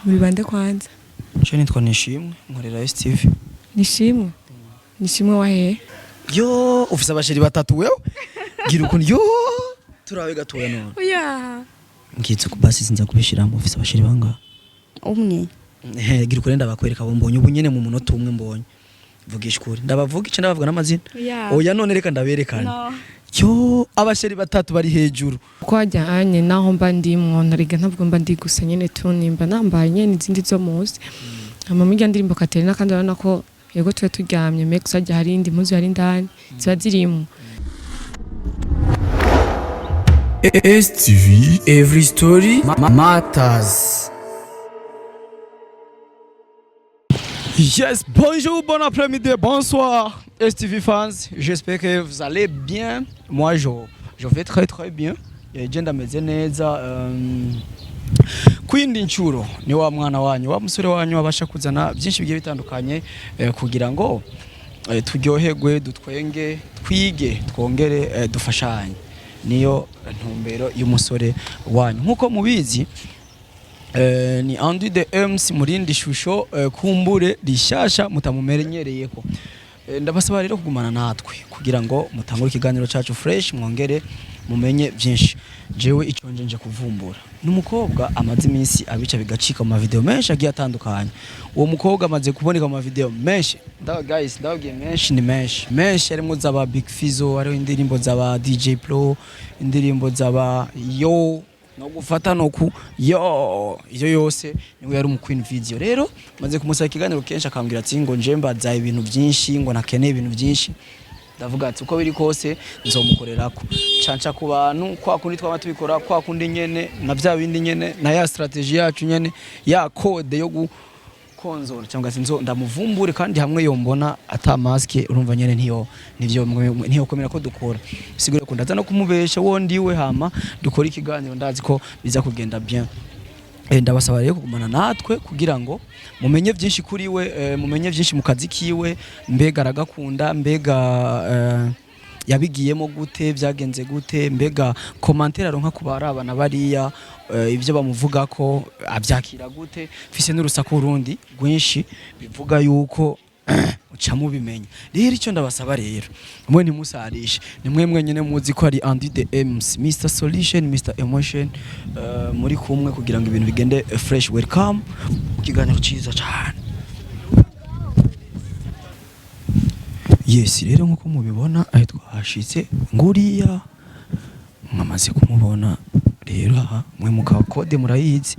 Muri bande kwanza? Je nitwa Nishimwe, nkorera STV. Nishimwe? Nishimwe wa hehe? Yo, ufise aba chéri batatu wewe? Gira ukuntu yo turabe gatoya none. Oya. Ngitse ku basi sinza kubishiramo, ufise aba chéri bangahe? Umwe. Eh, gira ukuri, ndabakwereka abo mbonye ubu nyene mu munota umwe mbonye. Vugisha ukuri. Ndabavuga ice, ndabavuga n'amazina. Oya. Oya, none reka ndaberekana. No. Yo, aba chéri batatu bari hejuru. Uko hajyanye naho mba ndimwo, nariga ntabwo mba ndi gusa nyene tu, nimba nambaye nyene izindi zo munsi. Hama muri irya ndirimbo Katerina kandi urabona ko yego twe turyamye, mais gusa harya hari indi mpuzu yari indani ziba zirimwo. STV Every Story Matters. Yes, bonjour, bon après-midi, bonsoir STV fans. J'espère que vous allez bien. Moi, je vais très très bien. Je ndameze neza. Kwindi ncuro ni wa mwana wanyu, wa musore wanyu abasha kuzana byinshi bigiye bitandukanye kugira ngo turyoherwe, dutwenge, twige, twongere dufashanye. Niyo ntumbero y'umusore wanyu. Nkuko mubizi, ni Andy the MC mu rindi shusho, kumbure rishasha mutamumenyereyeko. Ndabasaba rero kugumana natwe kugira ngo mutangure ikiganiro cacu fresh, mwongere mumenye byinshi. Jewe ico nje nje kuvumbura n'umukobwa amaze iminsi abica bigacika mu mavideo menshi agiye atandukanye. Uwo mukobwa amaze kuboneka mu mavideo menshi. Ndawa guys, ndababwiye menshi ni menshi menshi, harimo z'aba Big Fizzo, hariho indirimbo z'aba DJ Pro, indirimbo z'aba yo no gufata no ku yo iyo yose niwe yari umu queen video. Rero maze kumusaba ikiganiro kenshi, akambwira ati ngo nje mbaza ibintu byinshi, ngo nakeneye ibintu byinshi. Ndavuga ati uko biri kose nzomukorerako canca ku bantu kwa kundi twaba tubikora, kwa kundi nyene na bya bindi nyene na ya strategy yacu nyene, ya code yo gukonzora, cyangwa se nzo ndamuvumbure. Kandi hamwe yombona ata maske, urumva nyene ntiyo nivyo ntiyo komera ko dukora. Sigure ko ndaza no kumubesha wo ndiwe, hama dukora ikiganiro, ndazi ko biza kugenda bien. Ndabasaba rero kugumana natwe kugira ngo mumenye byinshi kuri we, mumenye byinshi mu kazi kiwe. Mbega aragakunda? Mbega yabigiyemo gute? Byagenze gute? Mbega commentaire aronka ku barabana bariya, ibyo bamuvuga ko abyakira gute? Mfise n'urusaku rundi rwinshi bivuga yuko uca mubimenya. Rero icyo ndabasaba rero, mwe ntimusarishe, ni mwe mwenyine muzi ko ari Andy the MC, Mr Solution, Mr Emotion, muri kumwe kugira ngo ibintu bigende fresh. Welcome mu kiganiro cyiza cyane. Yes, rero nkuko mubibona aho twahashitse nguriya mwamaze kumubona. Rero aha mwe mukaba code murayizi,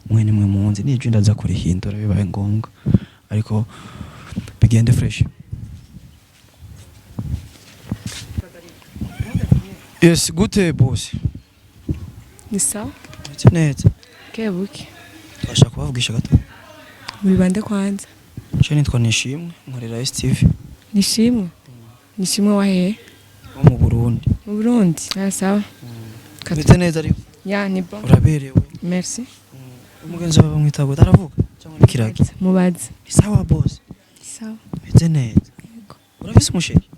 mwe nimwe munzi n'ijwi ndaza kurihindura bibaye ngombwa, ariko bigende fresh. Yes, gute boss? Ni sawa. Meze neza. Kebuke. Twashaka kubavugisha gato. Muri bande kwanza? Je nitwa Nishimwe, nkorera STV. Nishimwe? Nishimwe wa hehe? Wo mu Burundi. Mu Burundi. Ah, sawa. Meze neza ariko? Ya, ni bon. Uraberewe. Merci. Umugenzi wawe bamwita gute? Aravuga cyangwa ni kiragi? Mubaze. Ni sawa boss? Sawa. Meze neza. Urafise umu chéri?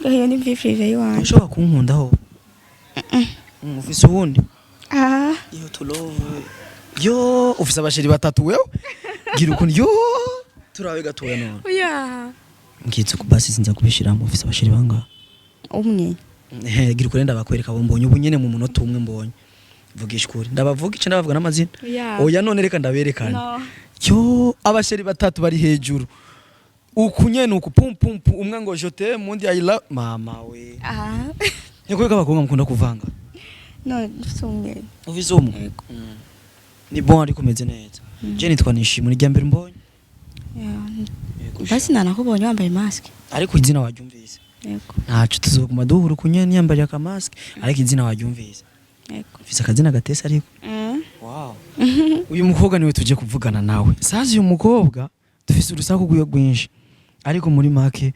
Iyo ni vie privée yiwanje. Ushobora kunkundaho? Ufise uwundi? Ah. Yo to love. Yo, ufise aba chéri batatu wewe? Gira ukuntu yo turabe gatoya none. Oya. Ngitse ku basi sinza kubishiramo, ufise aba chéri bangahe? Umwe. Eh, gira ukuri, ndabakwereka abo mbonye ubu nyene mu munota umwe mbonye. Vugisha ukuri. Ndabavuga ice, ndabavuga n'amazina. Oya. Oya, none reka ndaberekana. No. Yo, aba chéri batatu bari hejuru. Uku nyene uku pum pum pum, umwe ngo je t'aime, undi I love mama we. Ah. Niko ko abakobwa mukunda kuvanga. No, mfise umwe. Ufise umwe? Ni bon, ariko umeze neza. Je nitwa Nishimwe, ni irya mbere mbonye. Ya. Basi nanakubonye wambaye mask. Ariko izina waryumvise? Yego. Ntaco tuzoguma duhura ukunyene yambariye akamaske, ariko izina waryumvise? Yego. Ufise akazina gatese ariko. Wow. Uyu mukobwa niwe tuje kuvugana nawe. Sasa uyu mukobwa dufise urusaku rwiwe rwinshi. Ariko muri make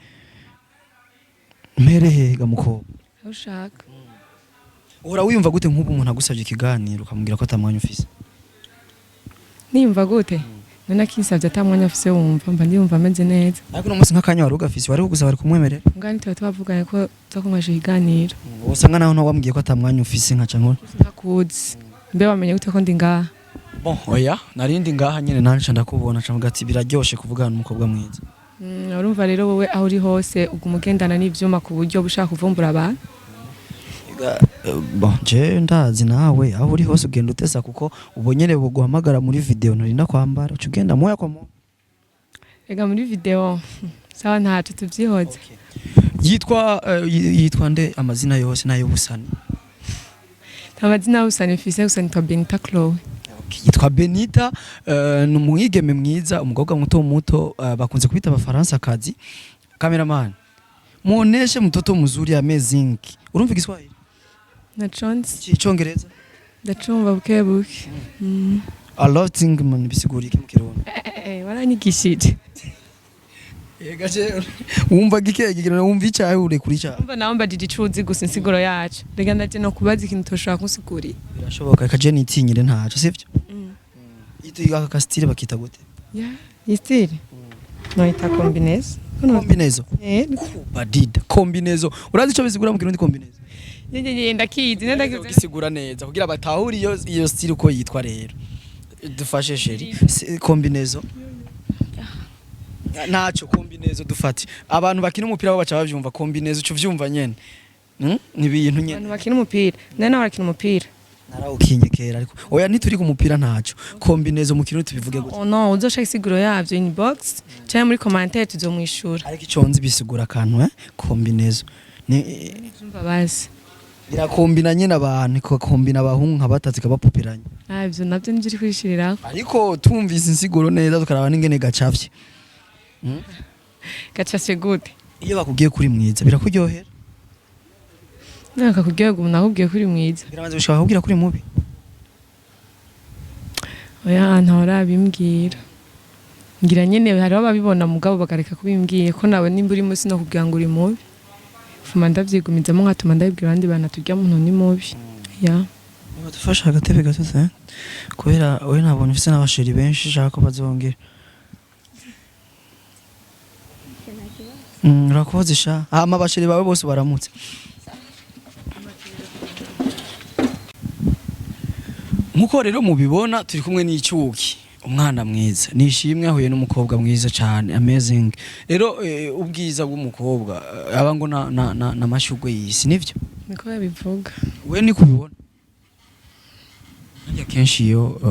mpere hega mukobwa? Aho ushaka. Uhora wiyumva gute nk'ubu umuntu agusabye ikiganiro ukamubwira ko atamwanya ufise? Niyumva gute? None akinsavye ata mwanya afise, wumva mba ndiyumva ameze neza. Ariko uno munsi nk'akanya wari ugafise, wari kugusaba, wari kumwemerera? Mbwa ntituba twavuganye ko tuzakomeje ikiganiro. Usanga naho wambwiye ko atamwanya ufise nkaca nkora. Ntakuzi. Mbe wamenye gute ko ndi ngaha? Bon, oya, narindi ngaha nyene nanje ndakubona, cavuga ati biraryoshe kuvugana n'umukobwa mwiza. Urumva rero wowe aho uri hose uguma ugendana n'ivyuma ku buryo bushaka kuvumbura abantu. Bon, je ndazi nawe aho uri hose ugenda utesa, kuko ubo nyene buguhamagara muri video nturinda kwambara, uca ugenda moya kwa moya. Ega muri video sawa, ntaco, tuvyihoze. Yitwa yitwa nde amazina yose n'ay'ubusani? Nta mazina y'ubusani mfise, gusa nitwa Benita Chloe. Okay, yitwa Benita, ni umwigeme mwiza, umukobwa muto muto, bakunze kwita abafaransa kazi. Cameraman, muoneshe mtoto mzuri, amazing. Urumva Igiswahili? Naconze. Icyongereza? Ndacumva buke buke. I love thing man, bisigura iki mu Kirundi? Waranyigishije. Ega je wumva gike gike, wumva icyahe ure kuri cyahe? Umva, nawe mbajije ico uzi gusa insiguro yaco. Rega ndaje no kubaza ikintu utoshobora kunsigurira. Birashoboka, reka je nitinyire, ntaco sivyo. Ito aka style bakita gute? Ya, iyi style noyita combinaison. Combinaison? Eh. Badida combinaison, urazi ico bisigura mu Kirundi combinaison? Nye ndakizi, ndakizi. Gisigura neza kugira batahure iyo style uko yitwa. Rero dufashe chérie. Combinaison ntaco, combinaison dufate abantu bakina umupira bo baca bavyumva. Combinaison uco vyumva nyene. Ni ibintu nyene. Abantu bakina umupira, nari nawe barakina umupira. Narawukinye kera, ariko oya, ntituri ku mupira, ntaco. Combinaison mu Kirundi tubivuge gute? Oh no, uzoshaka isiguro yavyo inbox canke muri commentaire, tuzomwishura. Ariko ico nzi bisigura akantu, combinaison ni Umva basi. Birakombina nyene abantu, ikakombina abahungu nka batatu ikabapupiranya. Ah, ivyo navyo nivyo uri kwishirirako. Ariko tumvise insiguro neza, tukaraba n'ingene gacafye. Gacafye gute? Iyo bakubwiye kuri mwiza birakuryohera? Naka kuryoherwa umuntu akubwiye ko uri mwiza? Biramaze gushaka kubwira kuri mubi? Oya, ntawarabimbwira. Ngira nyene hariho ababibona mugabo bakareka kubimbwiye, ko nawe nimba uri musi no kugira ngo uri mubi, fuma ndavyigumizamo nkatuma ndabibwira abandi bantu turya muntu ni mubi ya. Niba dufashe agatebe gato se, kubera we nabonye ufise n'aba chéri benshi, shaka ko bazongera. Urakoze sha. Hama aba chéri bawe bose baramutse. Nkuko rero mubibona, turi kumwe n'icyuki, umwana mwiza nishimwe, ahuye n'umukobwa mwiza cyane, amazing. Rero ubwiza bw'umukobwa aba ngo na mashugwe y'isi, nivyo? Niko yabivuga. We ni kubibona harya kenshi iyo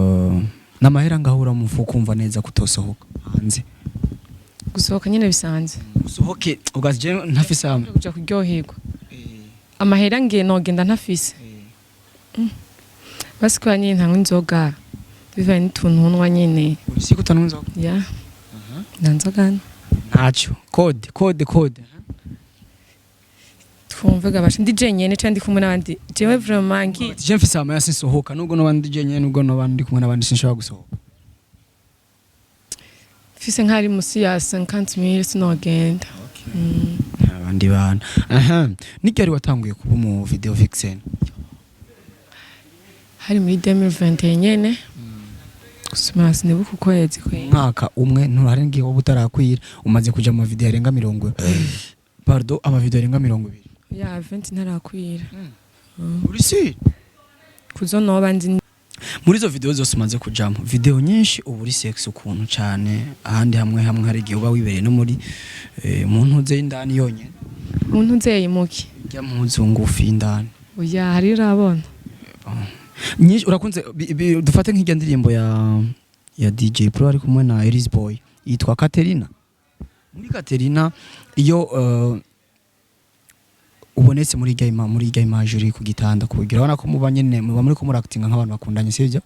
n'amahera ngahura mu mufuko, kumva neza kutosohoka hanze? Gusohoka nyene bisanzwe. Usohoke ugaje je ntafise hamwe. Kuja kuryoherwa, amahera ngiye nogenda ntafise. Basi kubera nyene ntanywa inzoga, bivanye n'utuntu nnywa nyene. Uri kutanywa inzoga? Ya, nta nzoga hano. Ntacyo, code code code. Twumve gabasha, ndi jenyene canke ndi kumwe n'abandi? Jewe vraiment ngi Je mfise amahera sinsohoka, nubwo noba ndi jenyene, nubwo noba ndi kumwe n'abandi, sinshobora gusohoka. Mfise nk'ari musi ya 50 000 sinogenda. Abandi bana aha n'iryari watanguye kuba umu video vixen? Hari muri 2021 nyene, gusoma sinibuka ukwezi kwe. Umwaka umwe nturarenga wowe utarakwira, umaze kuja mu mavideo arenga mirongo, pardon, amavideo arenga 20. Ya, 20 ntarakwira. Uri si Kuzo noba nzi. Muri izo video zose umaze kujamo, video nyinshi uba uri sex ukuntu cyane, ahandi hamwe hamwe hari igihe uba wibereye no muri mu ntuze y'indani yonyene. Umuntu nzeye muki? Ijya mpuzu ngufi y'indani. Oya, hari urabona. Nyinshi urakunze dufate nk'ijya ndirimbo ya DJ Pro ari kumwe na Elise Boy yitwa Katerina. Muri Katerina iyo ubonetse muri irya image uri ku gitanda, kugira urabona ko muba nyene muba muri ko muractinga nk'abantu bakundanye, sivyo?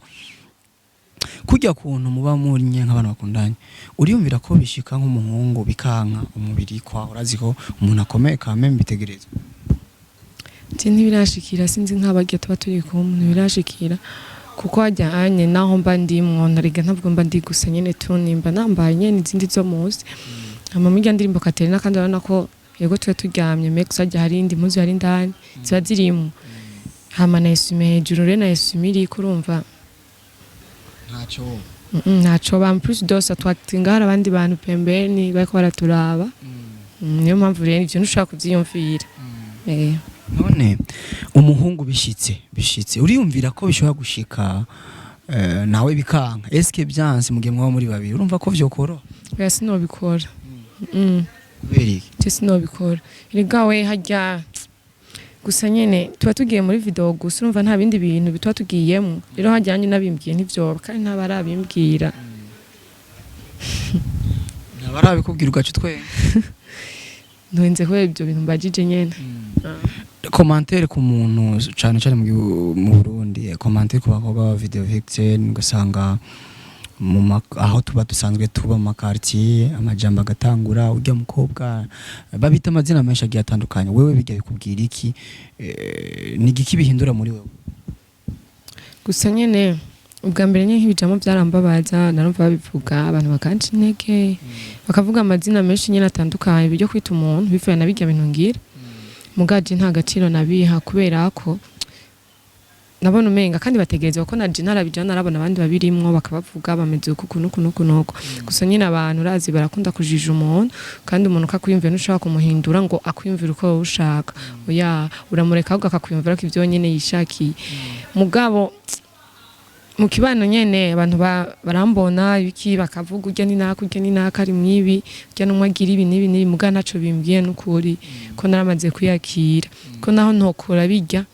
Kujya kuntu muba muri nye nk'abantu bakundanye, uriyumvira ko bishika nk'umuhungu bikanka umubiri kwa urazi ko umuntu akomeye kame mbitegereza? Nti ntibirashikira, sinzi nk'abarya tuba turi kumwe, ntibirashikira kuko hajya anye naho mba ndimwo ntarega, ntabwo mba ndi gusa nyene tu, nimba nambaye nyene izindi zo munsi. Hama muri irya ndirimbo Katerina kandi urabona ko yego twe turyamye, mais gusa hajya hari indi mpuzu yari indani ziba zirimwo, hama na essuie-main hejuru, rero na essuie-main iriko urumva. Ntacyo. Ntaco ba plus dose twatinga, hari abandi bantu pembeni bariko baraturaba. Niyo mpamvu rero ivyo ntushobora kuvyiyumvira. None umuhungu bishitse uriyumvira ko bishobora gushika nawe bikanka? Eske byanse mu gihe mwaba muri babiri, urumva ko vyokoroha? Oya, sinobikora. Kubera iki? Je sinobikora. Erega we harya gusa nyene tuba tugiye muri video gusa, urumva nta bindi bintu bituba tugiyemo. Rero harya nyine nabimbwiye ntivyoba, kandi ntabarabimbwira. Ntabarabikubwira ugaca utwenga? Ntuhenze kubera ibyo bintu mbajije nyene. Commentaire ku muntu, cyane cyane mu Burundi, commentaire ku bakobwa ba video vixen, ugasanga aho tuba dusanzwe tuba mu makartier, amajambo agatangura, urya mukobwa babita amazina menshi agiye atandukanye. Wewe bijya bikubwira iki? Ni igiki bihindura muri wewe? Gusa nyene ubwa mbere nyene nk'ibijamo byarambabaza. Narumva babivuga, abantu bakanca intege, bakavuga amazina menshi nyene atandukanye byo kwita umuntu bivuye na bijya bintu ngira. Mugaje nta gaciro nabiha, kubera ko nabona umenga kandi bategerezwa ko naje narabijana, narabona abandi babirimwo bakabavuga bameze uku nuku nuku nuku. Gusa nyine abantu urazi barakunda kujija umuntu, kandi umuntu kakwiyumvira ntushobora kumuhindura ngo akwiyumvire uko wowe ushaka. Oya, uramureka ahubwo akakwiyumvira ko ivyo nyene yishakiye. Mugabo mu kibano nyene abantu barambona ibiki, bakavuga urya ni naka, urya ni naka, ari mwibi, urya numwe agira ibi n'ibi n'ibi. Muga ntaco bimbwiye n'ukuri, ko naramaze kwiyakira ko naho ntokora bijya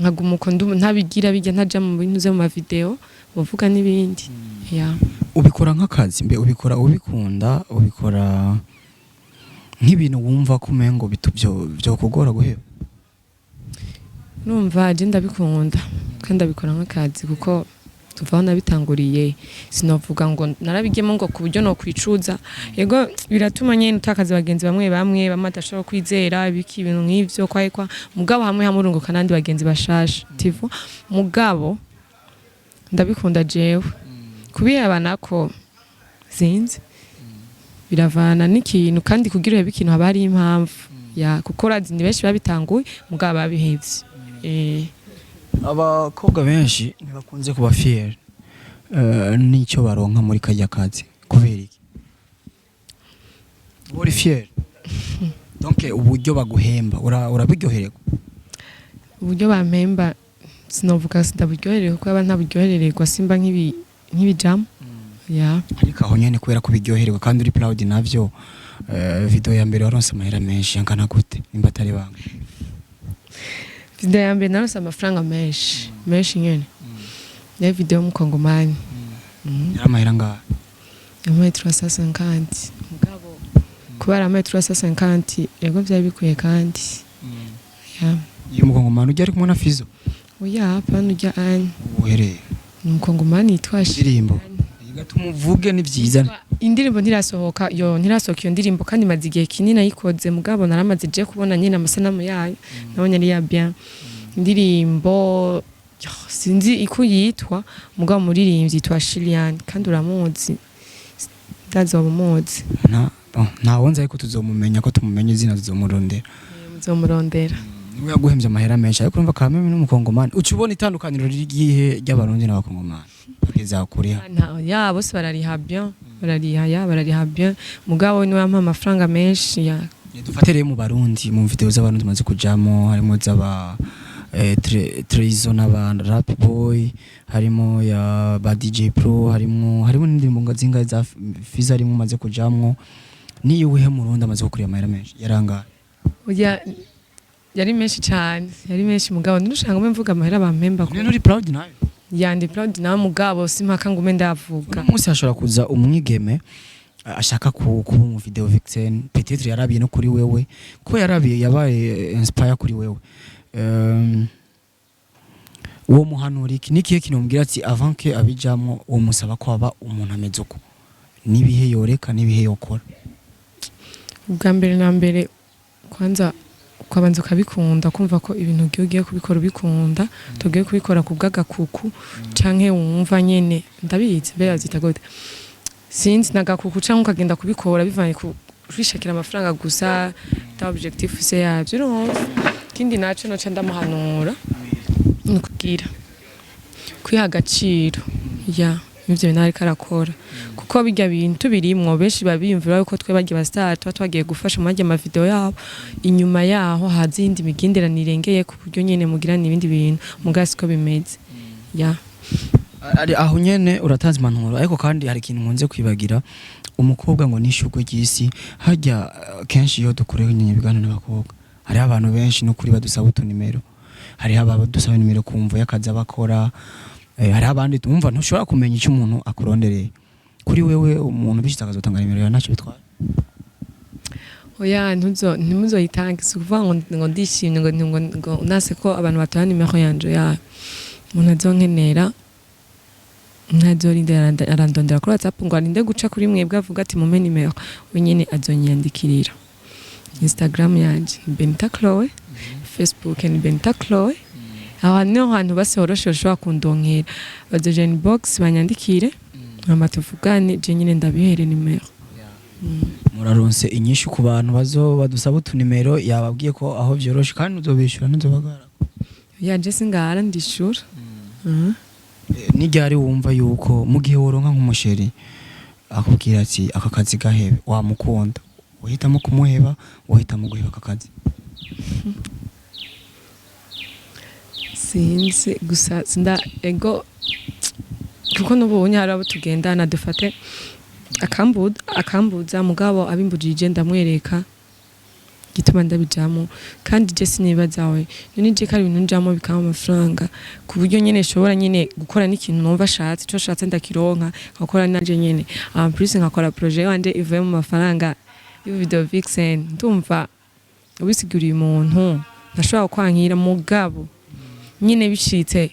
nkaguma uko ntabigira bijya, ntaja mu bintu vyo mu mavideo bavuga n'ibindi ya. Ubikora nk'akazi mbe? Ubikora ubikunda? Ubikora nk'ibintu wumva ko umengo byo kugora guheba? Numva je ndabikunda kandi ndabikora nk'akazi, kuko tuva aho nabitanguriye sinovuga ngo narabigemo ngo ku buryo nokwicuza. Yego, biratuma nyene utakaza bagenzi bamwe bamwe, bamwe adashobora kwizera ibiki, ibintu nk'ivyo kwa mugabo hamwe hamwe urunguka n'abandi bagenzi bashasha tivo. Mugabo ndabikunda jewe. Kubiheba nako sinzi, biravana n'ikintu, kandi kugira uhebe ikintu haba hari impamvu ya, kuko urazi ni benshi babitanguye mugabo babihevye. Abakobwa benshi ntibakunze kuba fier n'icyo baronka muri kajya kazi. Kubera iki? Uri fier? Donc uburyo baguhemba urabiryohererwa? Uburyo bampemba sinovuga sindaburyoherewe, kuko aba ntaburyoherererwa simba nk'ibijamu ya. Ariko aho nyene kubera ko ubiryohererwa kandi uri proud navyo, video ya mbere waronse amahera menshi angana gute, nimba atari banga? Video ya mbere narose amafaranga menshi menshi nyene, niyo video y'umukongomani. Yari amahera ngaha? Yampaye 350. Mugabo kubera yampaye 350, yego vyari bikwiye kandi ya. Iyo mukongomani ujya ari kumwe na Fizo? Oya, hapana, ujya ani. Uhereye Ni umukongomani yitwa indirimbo gatuma uvuge ni vyiza. Indirimbo ntirasohoka, yo ntirasohoka iyo ndirimbo, kandi imaze igihe kinini ayikoze. Mugabo naramaze je kubona nyine amasanamu yayo, nabonye ari ya bien. Indirimbo yo, sinzi iko yitwa, mugabo umuririmbyi yitwa Shilian, kandi uramuzi, ndazoba umuzi. Na bon, ntawonzi, ariko tuzomumenya ko tumumenye izina tuzomurondera. Muzomurondera. Niwe yaguhemvye amahera menshi, ariko urumva kameme n'umukongomani uca ubona itandukaniro ry'igihe ry'abarundi n'abakongomani bageze kuriha. Ya, bose barariha bien, barariha ya, barariha bien, mugabo niwe yampa amafaranga menshi ya. Dufate rero mu Barundi, mu video z'abarundi maze kujamo, harimo z'aba Trezo n'aba Rap Boy, harimo ya ba DJ Pro, harimo n'indirimbo zingahe za Fiza harimo maze kujamwo. Niyo uhe murundi amaze gukurira amahera menshi yarangaye? Oya, yari menshi cyane, yari menshi, mugabo ntirushanga mbe mvuga amahera bampemba ko. None uri proud nayo? Ya, ndi proud nawe, mugabo simpaka ngume ndavuga. Uno munsi hashobora kuza umwigeme ashaka kuba mu video vixen, peut-être yarabiye no kuri wewe, ko yarabiye yabaye inspire kuri wewe. Uwo muhanura iki? Nikihe kintu mubwira ati avant que abijamwo uwo musaba ko aba umuntu ameze uko, nibihe yoreka, nibihe yokora? Ubwa mbere na mbere, kwanza ukabanza ukabikunda, kumva ko ibintu ugiye kubikora ubikunda, tugiye kubikora ku bw'agakuku canke wumva nyene ndabizi mbe bazita gute, sinzi, nagakuku, canke ukagenda kubikora bivanye ku kwishakira amafaranga gusa, ta objectif se yavyo. Urumva, ikindi naco noca ndamuhanura ni ukugira kwiha agaciro ya. Ivyo bintu ariko arakora, kuko bijya bintu tubirimwo, benshi babiyumvira yuko twe bagiye ba star tuba twagiye gufasha mu ma video yabo. Inyuma yaho haza iyindi migenderanire irengeye, ku buryo nyene mugirana ibindi bintu, muga siko bimeze ya. Ari aho nyene uratanze impanuro, ariko kandi hari ikintu nkunze kwibagira: umukobwa ngo nishurwe ry'isi. Harya kenshi iyo dukorewe nyine ibiganiro n'abakobwa, hariho abantu benshi n'ukuri badusaba utunimero, hariho abadusaba nimero kumva y'akazi abakora, hariho abandi tumva ntushobora kumenya icyo umuntu akurondereye. Kuri wewe, umuntu bishitse akazotanga nimero yawe, ntacyo bitwara? Oya, ntuzo ntimuzoyitange. Si ukuvuga ngo ndishimye ngo nase ko abantu batora nimero yanje. Ya umuntu azonkenera ntazorinda arandondera kuri WhatsApp ngo arinde guca kuri mwebwe avuga ati mumpe nimero. We nyene azonyiyandikirira. Instagram yanje ni Benita Chloe, Facebook ni Benita Chloe. Aho niho hantu bose horoshe bashobora kundonkera. Bazoja inbox banyandikire, hama tuvugane, je nyene ndabihere nimero. Muraronse inyishu ku bantu bazo badusaba utunimero. Yababwiye ko aho vyoroshe kandi uzobishura, ntuzobagara. Yanje singara, ndishura. N'iryari wumva yuko mu gihe woronka nk'umusheri akubwira ati aka kazi gahebe, wamukunda, uhitamo kumuheba, uhitamo guheba aka kazi? Sinzi gusa sinda ego, kuko n'ubunye hari abo tugendana, dufate akambuza, mugabo abimbujije ndamwereka gituma ndabijamo. Kandi je sinibazawe none je ko ari ibintu njamo bikaba amafaranga, ku buryo nyene nshobora nyene gukora n'ikintu numva ashatse, ico ashatse ndakironka, nkakora nanje nyene, en plus nkakora projet wanje ivuye mu mafaranga y'u video vixen. Ndumva ubisiguriye umuntu ntashobora kwankira. Mugabo nyine bishitse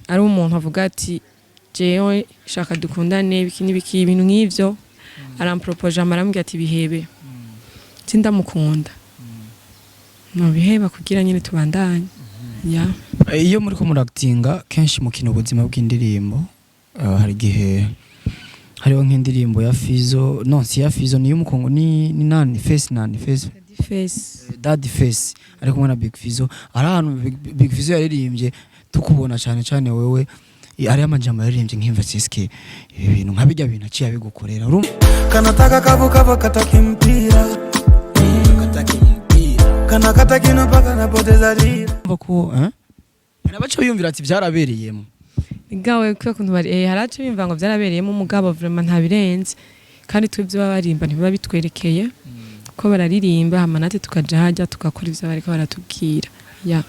ari umuntu avuga ati jewe shaka dukundane, ibiki n'ibiki, ibintu nk'ivyo, arampropoje, amarambwira ati bihebe, sindamukunda, nobiheba kugira nyine tubandanye ya. Iyo muri ko murakitinga, kenshi mukina ubuzima bw'indirimbo. Hari igihe hariho nk'indirimbo ya Fizo, no si ya Fizo, ni y'umukongo, ni nani Face, nani Face? Face. Daddy Face ari kumwe na Big Fizo. Ari ahantu Big Fizo yaririmbye tukubona cyane cyane wewe, hariho amajambo yaririmbye nk'imva siske ibi bintu nka bijya bintu aciye abigukorera. Urumva? Kanataka kavu kavu, kataki mpira, kanakata kino mpaka napoteza dira. Ko hari abaca biyumvira ati byarabereyemo. Gawe kubera ukuntu bari haraca bimva ngo byarabereyemo, umugabo vraiment ntabirenze. Kandi twe ibyo baba barimba ntibiba bitwerekeye, ko bararirimba, hama natwe tukaja hajya tugakora ivyo bariko baratubwira ya.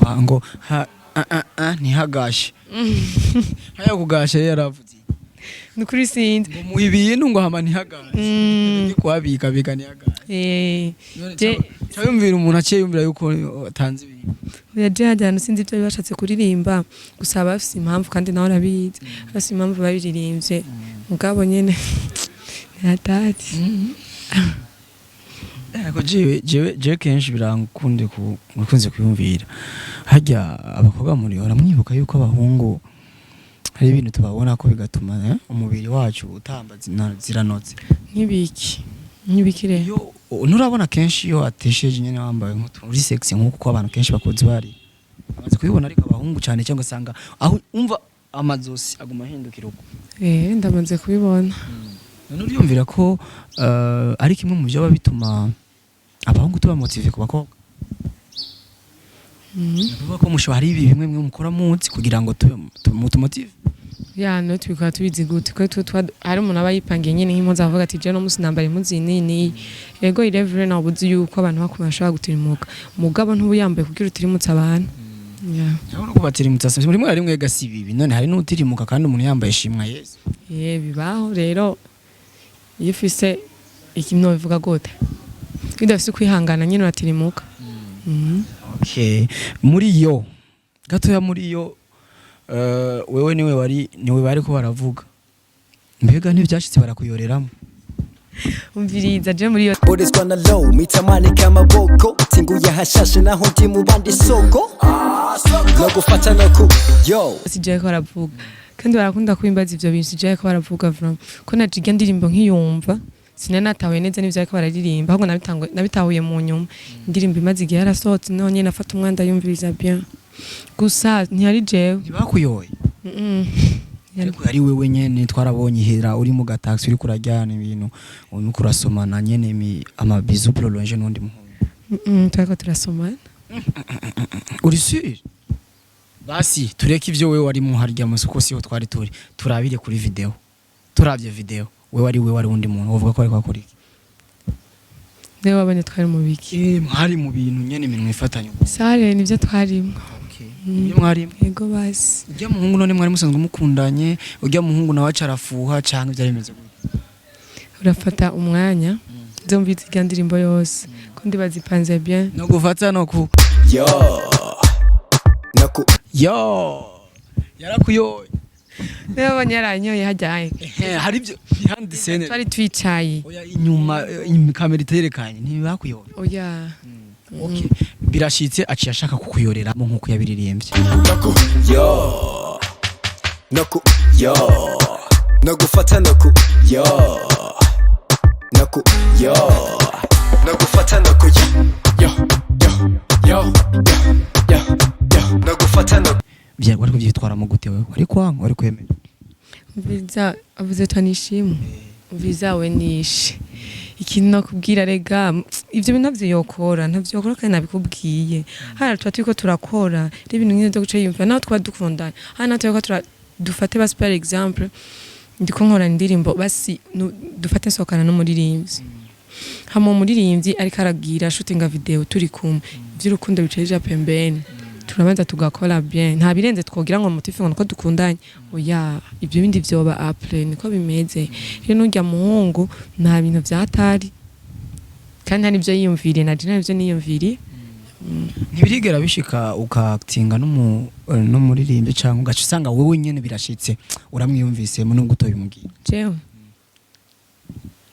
Ngo ha a a a ntihagashe, haya kugashe yari yaravuze. Ni ukuri sinzi. Ngo mu ibintu ngo hama ntihagashe, ndi kuhabika bika ntihagashe. Cyabumvira umuntu aciye yumvira yuko atanze ibintu. Oya, je hajya ahantu sinzi ibyo bashatse kuririmba, gusa baba bafise impamvu, kandi nawe arabizi, bafise impamvu babiririmbye, mugabo nyene ntihatati. Ariko jewe kenshi birankunde ku mukunze kwiyumvira harya abakobwa muri uramwibuka yuko abahungu hari ibintu tubabona ko bigatuma umubiri wacu utamba ziranotse. Nk'ibiki rero? Iyo nturabona kenshi iyo atesheje nyene wambaye nk'utu uri sexy nk'uko uko abantu kenshi bakunze bari amaze kubibona, ariko abahungu cyane cyangwa usanga aho umva amazosi aguma ahindukira uko. Ndamaze kubibona. None uriyumvira ko ari kimwe mu byoba bituma abahungu tuba motivé ku bakobwa? Ni ukuvuga ko mushobora hari ibi bimwe bimwe mukora munsi kugira ngo tube mutumotive. Ya, no tubikora tubizi gute ko hari umuntu aba yipangiye nyine nk'impuzu, avuga ati je no musi nambara impuzu iyi n'iyi. Ego, irevure nawe uzi yuko abantu bakuma bashobora gutirimuka, mugabo ntubuyambaye kugira utirimutse abantu ya. Urabona ko batirimutsa rimwe na rimwe gasi bibi. None hari n'utirimuka kandi umuntu yambaye ishimwa Yesu. Bibaho rero. Iyo ufise ikintu bivuga gute, iyo udafise ukwihangana nyine uratirimuka. Okay, muri yo gatoya, muri yo wewe niwe wari, niwe bari ko baravuga, mbega ntibyashitse barakuyoreramo? Umviriza, je muri yo Boreswa na low mitamani kama boko tinguye hashashe naho ndi mu bandi soko no gufata no ku yo. Sijaye ko baravuga, kandi barakunda kubimbaza ivyo bintu. Sijaye ko baravuga vraiment, ko najiga ndirimbo nkiyumva sinari natahuye neza n'ivyo bariko bararirimba, ahubwo nabitahuye mu nyuma, indirimbo imaze igihe yarasohotse. None nyene nafata umwanya ndayumviriza bien, gusa ntiyari jewe. Ntibakuyoye? Ariko yari wewe nyene, twarabonye ihera uri mu gataxi, uri kurajyana ibintu, uriko urasomana nyene ama bisous prolongé n'undi muhungu. Turiko turasomana. Uri sûr? Basi tureke ivyo wewe wari muharya musi, ko siho twari turi. Turabire kuri video. Turavye video, wewe ari wewe, ari undi muntu, uvuga ko ariko akora iki? Niwe wabonye twari mu biki? Mwari mu bintu nyene, iminwe ifatanye. Sare nivyo twarimwo. Okay, ibyo mwari? Yego basi. Ujya muhungu none mwari musanzwe mukundanye? Ujya muhungu nawe acarafuha canke byari bimeze gute? Urafata umwanya nzumvise irya ndirimbo yose ko ndibaza ipanze bien. No gufata no ku Yo, naku yo yarakuyoye. Niwe wabonye yaranyoye hajyaye. Hari ibyo behind the scene. Twari twicaye. Oya, inyuma kamera iterekanye, ntibakuyoye? Oya. Okay, birashitse aciye ashaka kukuyoreramo nkuko yabiririmbye. Naku yo, naku yo, nagufata, naku yo, naku yo, nagufata, naku yo yo yo yo yo yo, nagufata, naku. Byari wari kubyitwaramo gute? Wewe wari kwanga, wari kwemera? Umviriza, avuze tanishimwe, umviriza, we nishe ikintu nakubwira. Rega ivyo bintu ntavyo yokora, ntavyo yokora, kandi nabikubwiye. Hano tuba turiko turakora rero ibintu nk'ivyo byo guca yiyumvira naho twaba dukundana. Hano natwe turiko dufate basi par exemple ndiko nkora indirimbo, basi dufate nsohokana n'umuririmbyi, hama umuririmbyi ariko aragira shootinga video turi kumwe, ivy'urukundo bicaye pembeni, turabanza tugakora bien, nta birenze twogira ngo motif ngo nuko dukundanye. Oya, ibyo bindi vyoba après, niko bimeze. Rero nurya muhungu nta bintu vyatari, kandi nta nivyo yiyumviriye, na je nta nivyo niyumviriye. Ntibirigera bishika ukatinga n'umuririmbyi cyangwa ugaca usanga wowe nyene birashitse uramwiyumvisemo nubwo utobimugiye? Jewe?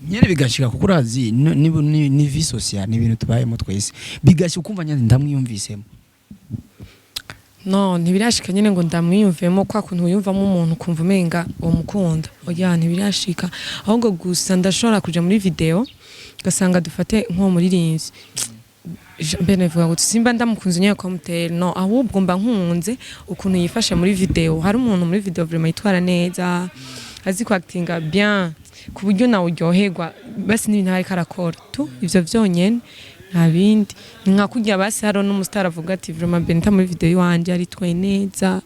Nyene bigashika, kuko urazi ni vie sociale, ni ibintu tubayemo twese, bigashika ukumva nyene ndamwiyumvisemo. No, ntibirashika nyene ngo ndamwiyumvemo kwa kuntu wiyumvamo umuntu ukumva umenga uwo mukunda. Oya, ntibirashika. Ahubwo gusa ndashobora kuja muri video ugasanga dufate nk'uwo muririmbyi, mbe navuga ngo simba ndamukunze nyene komutera, no, ahubwo mba nkunze ukuntu yifashe muri video. Hari umuntu muri video vraiment yitwara neza, azi kwactinga bien, ku buryo nawe uryoherwa basi n'ibintu ariko arakora tu, ivyo vyonyene, nta bindi. Ni nka kurya basi hariho n'umustar avuga ati vraiment Benita muri video iwanje aritwaye neza,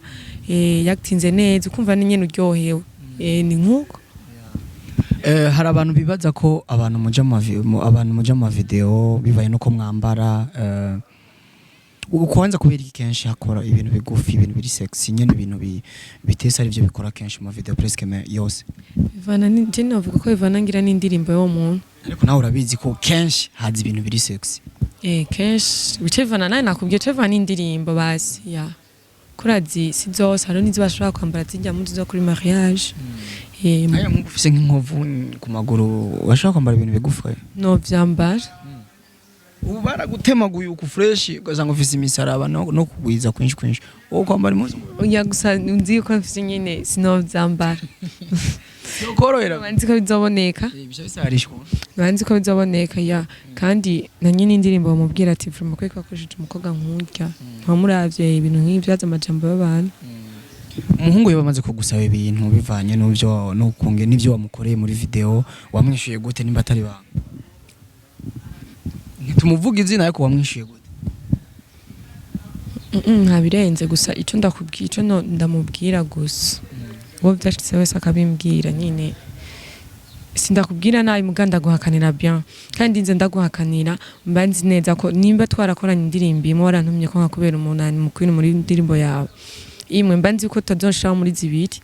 yakitinze neza, ukumva ni nyene uryohewe, ni nkuko. Hari abantu bibaza ko abantu muja mu video bivaye nuko mwambara, kwanza kubera iki kenshi hakora ibintu bigufi, ibintu biri sexy nyene, ibintu bitesa ari byo bikora kenshi mu video presque yose? Bivana ni je novuga ko bivana ngira n'indirimbo y'uwo muntu. Ariko nawe urabizi ko kenshi haza ibintu biri sexy. Kenshi bice bivana, nawe nakubwiye bice bivana n'indirimbo basi ya kurazi, si zose, hariho n'izo bashobora kwambara zijya muzi zo kuri mariage. Aya nkuko ufise nk'inkovu ku maguru, bashobora kwambara ibintu bigufi? No vyambara. Ubu baragutemaguye uku fresh, ugasanga ufise imisaraba no kugwiza kwinshi kwinshi, wowe kwambara impuzu? Oya, gusa nzi ko mfise nyene sinovyambara. Korohera. Nzi ko bizoboneka. Bica bisarishwa. Nzi ko bizoboneka ya, kandi na nyine indirimbo bamubwira ati vraiment ko wakoresheje umukobwa nkurya, ntamuravye ibintu nk'ivyo, yaza amajambo y'abantu. Umuhungu iyo bamaze kugusaba ibintu bivanye n'ibyo n'ukunge n'ibyo wamukoreye muri video, wamwishuye gute? Nimba atari banga ntitumuvuga izina, ariko wamwishuye gute? Nta birenze, gusa ico ndakubwira, ico ndamubwira gusa, uwo vyashitse wese akabimbwira nyine, sindakubwira nabi muga ndaguhakanira bien, kandi nze ndaguhakanira mba nzi neza ko nimba twarakoranye indirimbo imwe, warantumye ko nkakubera umunani mukuru muri indirimbo yawe imwe, mba nzi ko utazoshiraho muri zibiri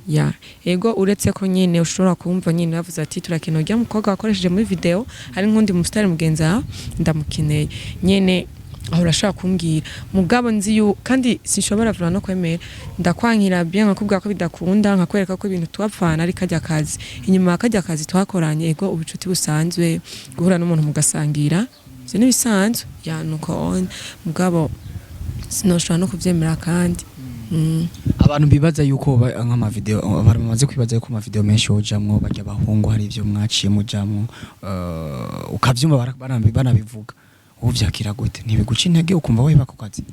ya. Ego, uretse ko nyine ushobora kumva nyine bavuze ati turakeneye urya mukobwa wakoresheje muri video, hari nk'undi musitari mugenzi wawe ndamukeneye nyene, aho urashobora kumbwira. Mugabo nzi yu kandi sinshobora vuba no kwemera, ndakwankira bien, nkakubwira ko bidakunda, nkakwereka ko ibintu twapfana ari kajya kazi, inyuma kajya kazi twakoranye. Ego, ubucuti busanzwe, guhura n'umuntu mugasangira, ivyo nibisanzwe ya, nuko on mugabo sinoshobora no kuvyemera kandi. Abantu bibaza yuko nk'amavideo, abantu bamaze kwibaza yuko amavideo menshi wojamwo barya abahungu, hari ivyo mwaciye mujamwo, ukavyumva banabivuga, ubu vyakira gute? Ntibiguca intege ukumva weba ku kazi?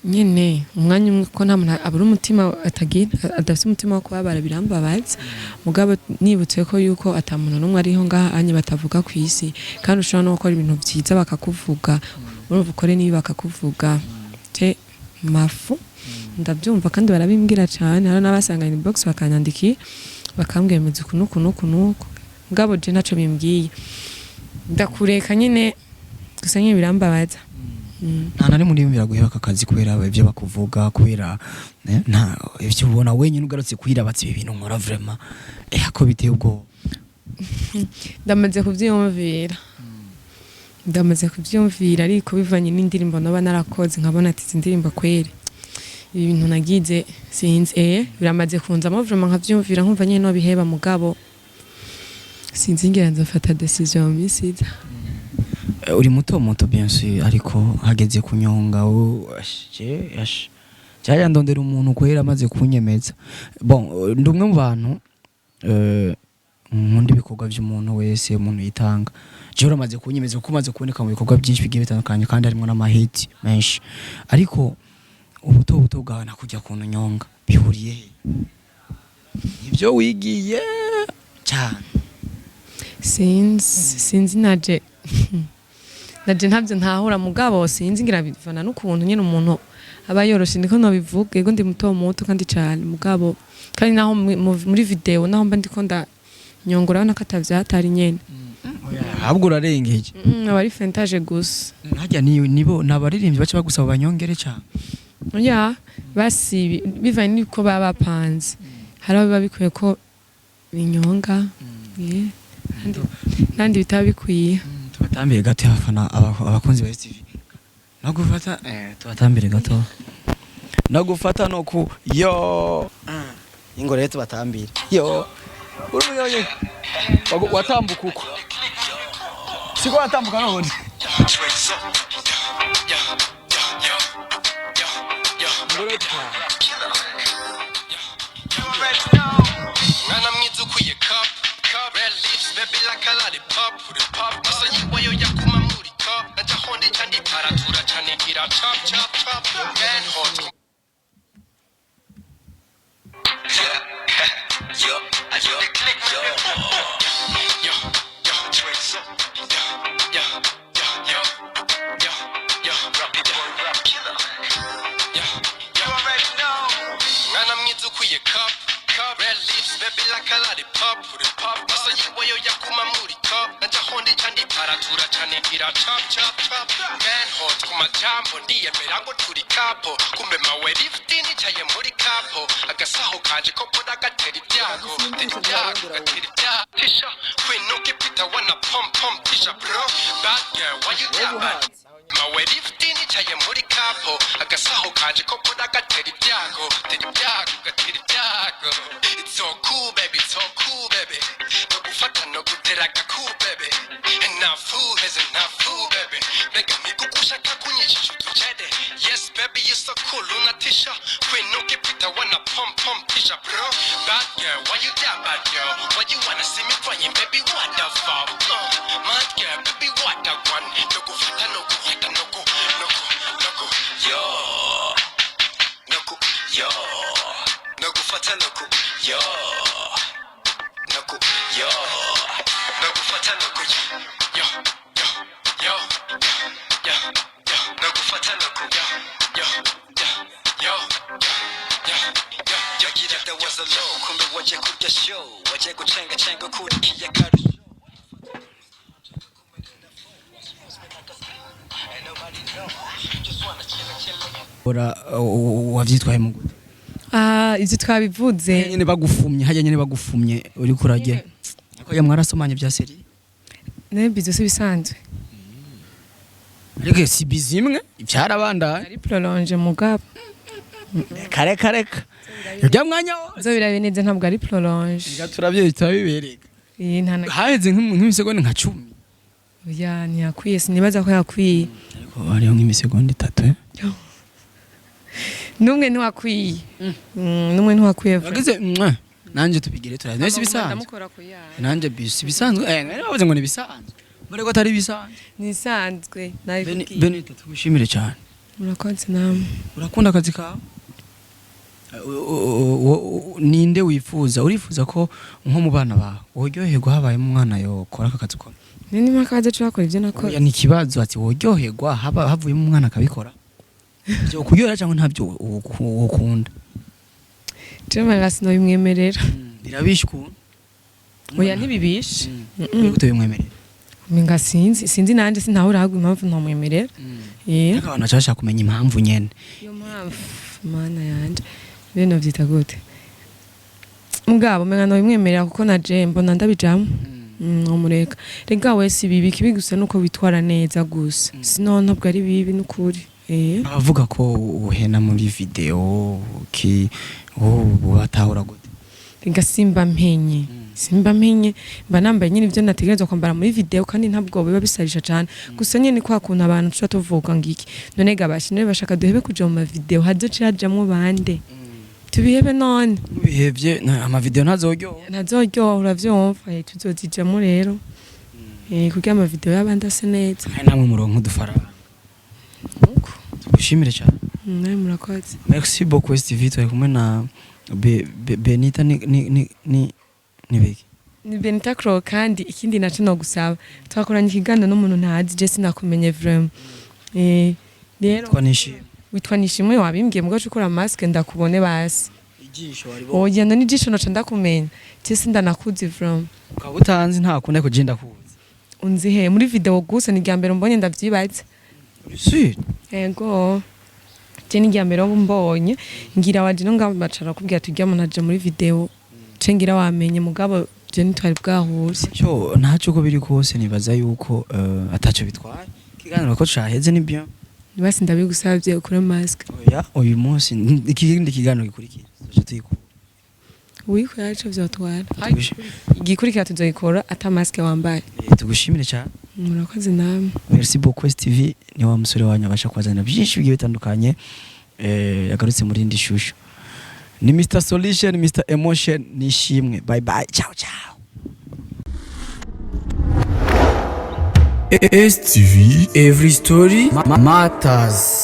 Nyene umwanya umwe, ko nta muntu abura umutima, atagira, adafite umutima wo kubabara, birambabaza. Mugabo nibutse ko yuko ata muntu n'umwe ariho ngaha anye batavuga ku isi, kandi ushobora no gukora ibintu vyiza bakakuvuga, urumva, ukore n'ibi bakakuvuga. Je mafu ndabyumva kandi barabimbwira cane. Hari n'abasanga inbox bakanyandikiye, bakambwira meze uku n'uku n'uku n'uku. Mugabo je ntaco bimbwiye, ndakureka nyine gusa, nyine birambabaza. Nta na rimwe uriyumvira guheba aka kazi kubera ibyo bakuvuga, kubera nta ibyo ubona wenyine ugarutse kwirabatsa, ibi bintu nkora vraiment, ko biteye ubwoba? Ndamaze kuvyiyumvira, ndamaze kuvyiyumvira, ariko bivanye n'indirimbo naba narakoze, nkabona ati izi ndirimbo kweri, ibi bintu nagize, sinzi, biramaze kunzamo vraiment, nkavyiyumvira, nkumva nyene nobiheba. Mugabo sinzi, ngira nzofata décision mu minsi iza. Uri muto muto bien sûr, ariko hageze kunyonga je ndondera umuntu kwera amaze kunyemeza. Bon, ndi umwe mu bantu nkunda ibikorwa by'umuntu wese, umuntu yitanga. Je uramaze kunyemeza kuko umaze kuboneka mu bikorwa byinshi bigiye bitandukanye, kandi harimo n'amahiti menshi, ariko ubuto buto bwawe nakujya kuntu nyonga bihuriye he? Ibyo wigiye cyane? Sinzi, naje ntabyo ntahura. Mugabo sinzi, ngira bivana n'ukuntu nyine umuntu aba yoroshe, niko nobivuga. Yego, ndi muto muto kandi cyane, mugabo kandi naho muri video, naho mba ndiko ndanyongora, urabona ko atavyatari nyene. Ahubwo urarengeje. Aba ari feintage gusa. Harya ni nibo nabaririmbyi baca bagusaba banyongere cyane? Ya, basi bivanye n'uko baba bapanze, hari aho biba bikwiye ko binyonga, yeah. Nandi bitaba bikwiye. Tubatambire gato abafana, abakunzi ba STV. No gufata, tubatambire gato no gufata no ku yo ingo rero tubatambire yo uruyonye watambuka uko siko watambuka none. Mwana mwiza ukwiye cup cup, red lips baby like a lollipop, pop maso yiwayo yakuma muri top, naja honde cyane paratura cyane gira chop chop chop man hot. Yo, yo, yo, yo, yo, yo, yo, yo, yo, rap it boy, rap killer. Yeah, you already know. Mwana mwiza ukwiye cup cup, red lips baby like a lollipop, pop maso yiwayo yakuma muri top, naja honde cyane paratura cyane gira chop chop chop man hot. Ku majambo ndiyemera ngo turi kapo, kumbe mawe lift nicaye muri kapo, agasaho kanje ko mbona gatera ibyago, tera ibyago, gatera ibyago. Tisha kwinuka ipita wana pom pom tisha bro, bad girl, why you that bad? Mawe lift nicaye muri kapo, agasaho kanje ko mbona gatera ibyago, tera ibyago, gatera ibyago. It's so cool baby, it's so cool baby, no gufata no gutera agaku baby, enough is enough baby. Mbega nikukushaka kunyicisha utucede? Yes baby, you so cool, unatisha kwinuka ipita wana pom pom tisha bro, bad girl, why you that bad girl? Why you wanna see me crying baby? What the fuck? Mad girl baby, what the one? No gufata no guhata no ku no ku no ku yo no ku yo no gufata no ku yo no ku yo no gufata no ku yo yo yo yo yo no gufata no ku yo yo yo yo yo yo. Yagira there was a low, kumbe waje kurya show, waje gucenga cenga kurikiye karusho. Ora wavyitwaye mu gute? Ah, ivyo twabivuze. Nyene bagufumye hajya, nyene bagufumye uri kuragera ariko ya mwarasomanye bya série. Ne bisous si bisanzwe. Ariko si bizimwe byarabandaye. Ari prolongé mugabo. Kare kare ibya mwanya wose. Zo birabe neza, ntabwo ari prolongé. Reka turavye turabibereka. Iyi nta na Haheze nk'imisegonda nka 10. Ya, ntiyakwiye, sinibaza ko yakwiye. Ariko hariho nk'imisegonda 3. N'umwe ntiwakwiye. N'umwe ntiwakwiye vraiment. Wagize mwa nanje tubigire turazi nese bisanzwe. Ndamukora ku yayo. Nanje bisi bisanzwe, nari bavuze ngo ni bisanzwe, mbere ko atari bisanzwe. Nisanzwe. Beni Nabikubwiye. Beni, tugushimire cyane. Murakoze namwe. Urakunda akazi kawe? Ninde wifuza, urifuza ko nko mu bana bawe woryoherwa habayemo umwana yokora aka kazi ukora? Ni impaka bazaca bakora ivyo nakora? Oya, ni ikibazo ati woryoherwa haba havuyemo umwana akabikora, byo kuryohera cyangwa ntabyo ukunda? Jewe marira sinobimwemerera. Birabishe ukuntu. Oya, ntibibishe. Gute bimwemerera? Umenga sinzi nanje, sintahura impamvu ntomwemerera. Eh. Ariko abantu baca bashaka kumenya impamvu nyene. Iyo mpamvu, mana yanje, bene vyita gute? Mugabo umenga nobimwemerera kuko na je mbona ndabijamwo. Nomureka rega wese bibi, kibi gusa nuko witwara neza gusa, sino ntabwo ari bibi n'ukuri. Eh. Abavuga ko uhena muri video ki, wowe batahura gute? Rega simba mpenye, simba mpenye, mba nambaye nyine ibyo nategerezwa kwambara muri video, kandi ntabwo biba bisarisha cane. Gusa nyine kwa kuntu abantu tuca tuvuga ngo iki none gabashi, none bashaka duhebe kuja mu mavideo, hazoca hajamwo bande? Tubihebe none? Mubihevye amavideo ntazoryoha. Ntazoryoha, uravyumva. Tuzozijamwo rero kugira amavideo y'abandi ase neza. Kandi namwe muronka udufaranga. Uko. Tugushimire cyane. Nawe murakoze. Merci beaucoup STV, turi kumwe na Benita ni biki? Ni Benita Crow. Kandi ikindi naco no gusaba, twakoranye ikiganiro n'umuntu ntazi, je sinakumenye vraiment. Rero Twanishimye. Witwa Nishimwe, wabimbwiye. Mugo ukora masque ndakubone basi. Ijisho wari. Oya, none ijisho noca ndakumenya? Je sindanakuzi vraiment. Ukaba utanzi, nta kundi, ariko je ndakuzi. Unzi he? Muri video gusa? Ni irya mbere mbonye, ndavyibaza. Si. Ego, je ni irya mbere mbonye, ngira waje no ngaho bacara kubwira tujya umuntu aje muri video, ce ngira wamenye, mugabo je ntitwari bwahure. Cyo ntacyo, uko biri kose nibaza yuko ataco bitwaye, ikiganiro ko caheze ni bien. Basi ndabigusavye ukure masque. Oya, uyu munsi ikindi kiganiro gikurikira tuzoca tuyikura. Wikora ico vyotwara. Tugushi- Igikurikira tuzoyikora ata masque wambaye. Tugushimire cyane. Murakoze namwe. Merci beaucoup STV, ni wa musore wanyu abasha kubazanira byinshi bigiye bitandukanye. Yagarutse muri indi shusho, ni Mr Solution, Mr Emotion, nishimwe. Bye bye, ciao ciao. STV Every Story Matters.